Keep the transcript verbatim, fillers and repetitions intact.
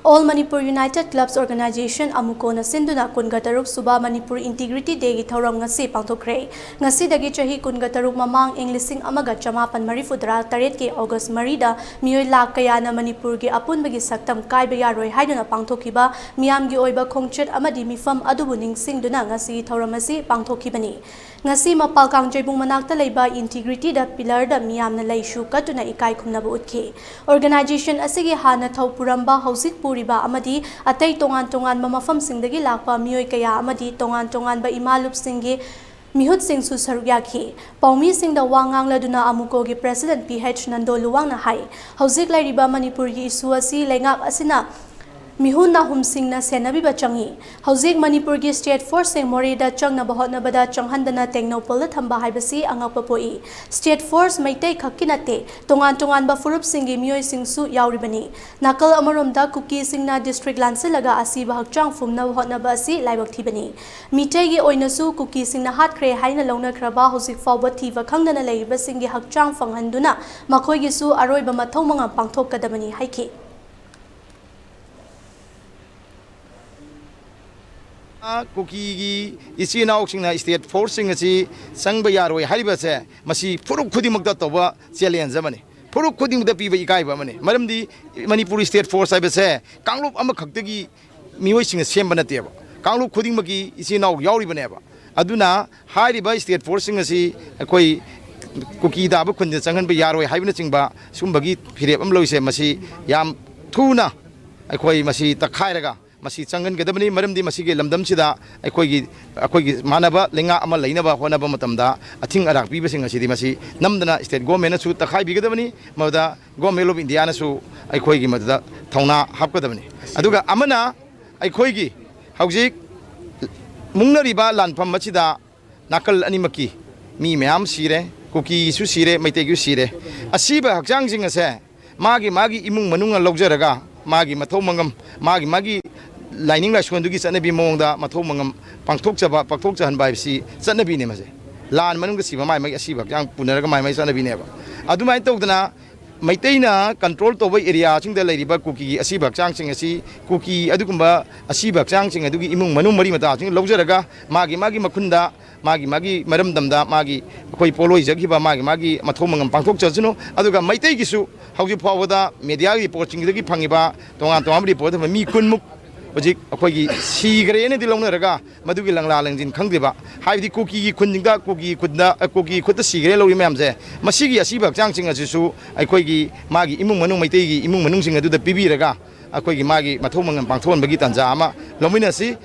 All Manipur United Clubs Organization, ꯑꯃꯨꯀꯣꯅ ꯁꯤꯟꯗꯨꯅ ꯀꯨꯟꯒ ꯇꯔꯨꯛ ꯁꯨꯕ ꯃꯅꯤꯄꯨꯔ ꯏꯟꯇꯤꯒ꯭ꯔꯤꯇꯤ ꯗꯦꯒꯤ ꯊꯧꯔꯝ ꯉꯁꯤ ꯄꯥꯡꯊꯣꯛꯈ꯭ꯔꯦ꯫ ꯉꯁꯤꯗꯒꯤ ꯆꯍꯤ ꯀꯨꯟꯒ ꯇꯔꯨꯛ ꯃꯃꯥꯡ, ꯏꯪ ꯂꯤꯁꯤꯡ ꯑꯃꯒ ꯆꯃꯥꯄꯟ ꯃꯔꯤꯐꯨ ꯇꯔꯥ ꯇꯔꯦꯠꯀꯤ ꯑꯣꯒꯁ ꯃꯔꯤꯗ ꯃꯤꯑꯣꯏ ꯂꯥꯈ ꯀꯌꯥꯅ ꯃꯅꯤꯄꯨꯔꯒꯤ ꯑꯄꯨꯟꯕꯒꯤ ꯁꯛꯇꯝ ꯀꯥꯏꯕ ꯌꯥꯔꯣꯏ ꯍꯥꯏꯗꯨꯅ ꯄꯥꯡꯊꯣꯛꯈꯤꯕ ꯃꯤꯌꯥꯝꯒꯤ ꯑꯣꯏꯕ ꯈꯣꯡꯆꯠ ꯑꯃꯗꯤ ꯃꯤꯐꯝ ꯑꯗꯨꯕꯨ ꯅꯤꯡꯁꯤꯡꯗꯨꯅ ꯉꯁꯤꯒꯤ ꯊꯧꯔꯝ ꯑꯁꯤ ꯄꯥꯡꯊꯣꯛꯈꯤꯕꯅꯤ꯫ ꯉꯁꯤ ꯃꯄꯥꯜ ꯀꯥꯡꯖꯩꯕꯨꯡ ꯃꯅꯥꯛꯇ ꯂꯩꯕ ꯏꯟꯇꯤꯒ꯭ꯔꯤꯇꯤꯗ ꯄꯤꯂꯔꯗ ꯃꯤꯌꯥꯝꯅ ꯂꯩꯁꯨ ꯀꯠꯇꯨꯅ ꯏꯀꯥꯏ ꯈꯨꯝꯅꯕ ꯎꯠꯈꯤ꯫ ꯑꯣꯔꯒꯅꯥꯏꯖꯦꯁꯟ ꯑꯁꯤꯒꯤ ꯍꯥꯟꯅ ꯊꯧ ꯄꯨꯔꯝꯕ, ꯍꯧꯖꯤꯛ ꯄꯨꯔꯤꯕ ꯑꯃꯗꯤ ꯑꯇꯩ ꯇꯣꯉꯥꯟ ꯇꯣꯉꯥꯟꯕ ꯃꯐꯝꯁꯤꯡꯗꯒꯤ ꯂꯥꯛꯄ ꯃꯤꯑꯣꯏ ꯀꯌꯥ ꯑꯃꯗꯤ ꯇꯣꯉꯥꯟ ꯇꯣꯉꯥꯟꯕ ꯏꯃꯥ ꯂꯨꯞꯁꯤꯡꯒꯤ ꯃꯤꯍꯨꯠꯁꯤꯡꯁꯨ ꯁꯔꯨꯛ ꯌꯥꯈꯤ꯫ ꯄꯥꯎꯃꯤꯁꯤꯡꯗ ꯋꯥ ꯉꯥꯡꯂꯗꯨꯅ ꯑꯃꯨꯀꯣꯒꯤ ꯄ꯭ꯔꯦꯁꯤꯗꯦꯟꯠ ꯄꯤ ꯍꯩꯆ ꯅꯟꯗꯣ ꯂꯨꯋꯥꯡꯅ ꯍꯥꯏ, ꯍꯧꯖꯤꯛ ꯂꯩꯔꯤꯕ ꯃꯅꯤꯄꯨꯔꯒꯤ ꯏꯁꯨ ꯑꯁꯤ ꯂꯩꯉꯥꯛ ꯑꯁꯤꯅ ꯃꯤꯍꯨ ꯅꯥꯍꯨꯝꯁꯤꯡꯅ ꯁꯦꯟꯅꯕꯤꯕ ꯆꯪꯏ꯫ ꯍꯧꯖꯤꯛ ꯃꯅꯤꯄꯨꯔꯒꯤ ꯁ꯭ꯇꯦꯠ ꯐꯣꯔꯁꯁꯤꯡ ꯃꯣꯔꯦꯗ ꯆꯪꯅꯕ ꯍꯣꯠꯅꯕꯗ ꯆꯪꯍꯟꯗꯅ ꯇꯦꯡꯅꯧꯄꯜꯗ ꯊꯝꯕ ꯍꯥꯏꯕꯁꯤ ꯑꯉꯛꯄ ꯄꯣꯛꯏ꯫ ꯁ꯭ꯇꯦꯠ ꯐꯣꯔꯁ ꯃꯩꯇꯩ ꯈꯛꯀꯤ ꯅꯠꯇꯦ, ꯇꯣꯉꯥꯟ ꯇꯣꯉꯥꯟꯕ ꯐꯨꯔꯨꯞꯁꯤꯡꯒꯤ ꯃꯤꯑꯣꯏꯁꯤꯡꯁꯨ ꯌꯥꯎꯔꯤꯕꯅꯤ꯫ ꯅꯥꯀꯜ ꯑꯃꯔꯣꯝꯗ ꯀꯨꯀꯤꯁꯤꯡꯅ ꯗꯤꯁꯇ꯭ꯔꯤꯛ ꯂꯥꯟꯁꯤꯜꯂꯒ ꯑꯁꯤꯕ ꯍꯛꯆꯥꯡ ꯐꯨꯝꯅꯕ ꯍꯣꯠꯅꯕ ꯑꯁꯤ ꯂꯥꯏꯕꯛ ꯊꯤꯕꯅꯤ꯫ ꯃꯤꯇꯩꯒꯤ ꯑꯣꯏꯅꯁꯨ ꯀꯨꯀꯤꯁꯤꯡꯅ ꯍꯥꯠꯈ꯭ꯔꯦ ꯍꯥꯏꯅ ꯂꯧꯅꯈ꯭ꯔꯕ, ꯍꯧꯖꯤꯛ ꯐꯥꯎꯕ ꯊꯤꯕ ꯈꯪꯗꯅ ꯂꯩꯔꯤꯕꯁꯤꯡꯒꯤ ꯍꯛꯆꯥꯡ ꯐꯪꯍꯟꯗꯨꯅ ꯃꯈꯣꯏꯒꯤꯁꯨ ꯑꯔꯣꯏꯕ ꯃꯊꯧ ꯃꯉꯝ ꯄꯥꯡꯊꯣꯛꯀꯗꯕꯅꯤ ꯍꯥꯏꯈꯤ꯫ ꯀꯨꯀꯤꯒꯤ ꯏꯆꯤꯜ ꯏꯅꯥꯎꯁꯤꯡꯅ ꯁ꯭ꯇꯦꯠ ꯐꯣꯔꯁꯁꯤꯡ ꯑꯁꯤ ꯆꯪꯕ ꯌꯥꯔꯣꯏ ꯍꯥꯏꯔꯤꯕꯁꯦ, ꯃꯁꯤ ꯐꯨꯔꯨꯞ ꯈꯨꯗꯤꯡꯃꯛꯇ ꯇꯧꯕ ꯆꯦꯂꯦꯟꯖ ꯑꯃꯅꯤ꯫ ꯐꯨꯔꯨꯞ ꯈꯨꯗꯤꯡꯃꯛꯇ ꯄꯤꯕ ꯏꯀꯥꯏꯕ ꯑꯃꯅꯤ꯫ ꯃꯔꯝꯗꯤ ꯃꯅꯤꯄꯨꯔꯤ ꯁ꯭ꯇꯦꯠ ꯐꯣꯔꯁ ꯍꯥꯏꯕꯁꯦ ꯀꯥꯡꯂꯨꯞ ꯑꯃꯈꯛꯇꯒꯤ ꯃꯤꯑꯣꯏꯁꯤꯡꯅ ꯁꯦꯝꯕ ꯅꯠꯇꯦꯕ, ꯀꯥꯡꯂꯨꯞ ꯈꯨꯗꯤꯡꯃꯛꯀꯤ ꯏꯆꯤꯜ ꯏꯅꯥꯎ ꯌꯥꯎꯔꯤꯕꯅꯦꯕ꯫ ꯑꯗꯨꯅ ꯍꯥꯏꯔꯤꯕ ꯁ꯭ꯇꯦꯠ ꯐꯣꯔꯁꯁꯤꯡ ꯑꯁꯤ ꯑꯩꯈꯣꯏ ꯀꯨꯀꯤ ꯇꯥꯕ ꯈꯨꯟꯗ ꯆꯪꯍꯟꯕ ꯌꯥꯔꯣꯏ ꯍꯥꯏꯕꯅꯆꯤꯡꯕ ꯁꯨꯝꯕꯒꯤ ꯐꯤꯔꯦꯞ ꯑꯃ ꯂꯧꯔꯤꯁꯦ, ꯃꯁꯤ ꯌꯥꯝ ꯊꯨꯅ ꯑꯩꯈꯣꯏ ꯃꯁꯤ ꯇꯛꯈꯥꯏꯔꯒ ꯃꯁꯤ ꯆꯪꯍꯟꯒꯗꯕꯅꯤ꯫ ꯃꯔꯝꯗꯤ ꯃꯁꯤꯒꯤ ꯂꯝꯗꯝꯁꯤꯗ ꯑꯩꯈꯣꯏꯒꯤ, ꯑꯩꯈꯣꯏꯒꯤ ꯃꯥꯟꯅꯕ ꯂꯩꯉꯥꯛ ꯑꯃ ꯂꯩꯅꯕ ꯍꯣꯠꯅꯕ ꯃꯇꯝꯗ ꯑꯊꯤꯡ ꯑꯔꯥꯛ ꯄꯤꯕꯁꯤꯡ ꯑꯁꯤꯗꯤ ꯃꯁꯤ ꯅꯝꯗꯅ ꯁ꯭ꯇꯦꯠ ꯒꯣꯔꯃꯦꯟꯅꯁꯨ ꯇꯛꯈꯥꯏꯕꯤꯒꯗꯕꯅꯤ꯫ ꯃꯗꯨꯗ ꯒꯣꯔꯃꯦꯟ ꯑꯣꯐ ꯏꯟꯗꯤꯌꯥꯅꯁꯨ ꯑꯩꯈꯣꯏꯒꯤ ꯃꯗꯨꯗ ꯊꯧꯅꯥ ꯍꯥꯞꯀꯗꯕꯅꯤ꯫ ꯑꯗꯨꯒ ꯑꯃꯅ, ꯑꯩꯈꯣꯏꯒꯤ ꯍꯧꯖꯤꯛ ꯃꯨꯛꯅꯔꯤꯕ ꯂꯥꯟꯐꯝ ꯑꯁꯤꯗ ꯅꯥꯀꯜ ꯑꯅꯤꯃꯛꯀꯤ ꯃꯤ ꯃꯌꯥꯝ ꯁꯤꯔꯦ, ꯀꯨꯀꯤꯁꯨ ꯁꯤꯔꯦ, ꯃꯩꯇꯩꯁꯨ ꯁꯤꯔꯦ꯫ ꯑꯁꯤꯕ ꯍꯛꯆꯥꯡꯁꯤꯡ ꯑꯁꯦ ꯃꯥꯒꯤ ꯃꯥꯒꯤ ꯏꯃꯨꯡ ꯃꯅꯨꯡꯅ ꯂꯧꯖꯔꯒ, ꯃꯥꯒꯤ ꯃꯊꯧ ꯃꯉꯝ, ꯃꯥꯒꯤ ꯃꯥꯒꯤ ꯂꯥꯏꯅꯤꯡ ꯂꯥꯏꯁꯣꯟꯗꯨꯒꯤ ꯆꯠꯅꯕꯤ ꯃꯑꯣꯡꯗ ꯃꯊꯧ ꯃꯉꯝ ꯄꯥꯡꯊꯣꯛꯆꯕ, ꯄꯥꯡꯊꯣꯛꯆꯍꯟꯕ ꯍꯥꯏꯕꯁꯤ ꯆꯠꯅꯕꯤꯅꯦ꯫ ꯃꯁꯦ ꯂꯥꯟ ꯃꯅꯨꯡꯗ ꯁꯤꯕ ꯃꯥꯏ ꯃꯥꯒꯤ ꯑꯁꯤꯕ ꯍꯛꯆꯥꯡ ꯄꯨꯅꯔꯒ ꯃꯥꯏ ꯃꯥꯒꯤ ꯆꯠꯅꯕꯤꯅꯦꯕ꯫ ꯑꯗꯨꯃꯥꯏꯅ ꯇꯧꯗꯅ ꯃꯩꯇꯩꯅ ꯀꯟꯇ꯭ꯔꯣꯜ ꯇꯧꯕ ꯑꯦꯔꯤꯌꯥꯁꯤꯡꯗ ꯂꯩꯔꯤꯕ ꯀꯨꯀꯤꯒꯤ ꯑꯁꯤꯕ ꯍꯛꯆꯥꯡꯁꯤꯡ ꯑꯁꯤ, ꯀꯨꯀꯤ ꯑꯗꯨꯒꯨꯝꯕ ꯑꯁꯤꯕ ꯍꯛꯆꯥꯡꯁꯤꯡ ꯑꯗꯨꯒꯤ ꯏꯃꯨꯡ ꯃꯅꯨꯡ ꯃꯔꯤ ꯃꯇꯥꯁꯤꯡ ꯂꯧꯖꯔꯒ, ꯃꯥꯒꯤ ꯃꯥꯒꯤ ꯃꯈꯨꯟꯗ, ꯃꯥꯒꯤ ꯃꯥꯒꯤ ꯃꯔꯝꯗꯝꯗ, ꯃꯥꯒꯤ ꯑꯩꯈꯣꯏ ꯄꯣꯠꯂꯣꯏꯖꯈꯤꯕ ꯃꯥꯒꯤ ꯃꯥꯒꯤ ꯃꯊꯧ ꯃꯉꯝ ꯄꯥꯡꯊꯣꯛꯆꯁꯅꯨ꯫ ꯑꯗꯨꯒ ꯃꯩꯇꯩꯒꯤꯁꯨ ꯍꯧꯖꯤꯛ ꯐꯥꯎꯕꯗ ꯃꯦꯗꯤꯌꯥꯒꯤ ꯔꯤꯄꯣꯔꯠꯁꯤꯡꯗꯒꯤ ꯐꯪꯉꯤꯕ ꯇꯣꯉꯥꯟ ꯇꯣꯉꯥꯟꯕ ꯔꯤꯄꯣꯔꯠ ꯃꯤ ꯀꯨꯟꯃꯨꯛ ꯍꯧꯖꯤꯛ ꯑꯩꯈꯣꯏꯒꯤ ꯁꯤꯈ꯭ꯔꯦꯅꯗꯤ ꯂꯧꯅꯔꯒ, ꯃꯗꯨꯒꯤ ꯂꯪꯂꯥ ꯂꯪꯖꯤꯟ ꯈꯪꯗ꯭ꯔꯤꯕ, ꯍꯥꯏꯕꯗꯤ ꯀꯨꯀꯤꯒꯤ ꯈꯨꯟꯁꯤꯡꯗ, ꯀꯨꯀꯤꯒꯤ ꯈꯨꯟꯗ, ꯀꯨꯀꯤꯒꯤ ꯈꯨꯠꯇ ꯁꯤꯈ꯭ꯔꯦ ꯂꯧꯔꯤ ꯃꯌꯥꯝꯁꯦ, ꯃꯁꯤꯒꯤ ꯑꯁꯤꯕ ꯍꯛꯆꯥꯡꯁꯤꯡ ꯑꯁꯤꯁꯨ ꯑꯩꯈꯣꯏꯒꯤ ꯃꯥꯒꯤ ꯏꯃꯨꯡ ꯃꯅꯨꯡ, ꯃꯩꯇꯩꯒꯤ ꯏꯃꯨꯡ ꯃꯅꯨꯡꯁꯤꯡ ꯑꯗꯨꯗ ꯄꯤꯕꯤꯔꯒ, ꯑꯩꯈꯣꯏꯒꯤ ꯃꯥꯒꯤ ꯃꯊꯧ ꯃꯉꯝ ꯄꯥꯡꯊꯣꯛꯍꯟꯕꯒꯤ ꯇꯥꯟꯖꯥ ꯑꯃ ꯂꯧꯃꯤꯟꯅꯁꯤ꯫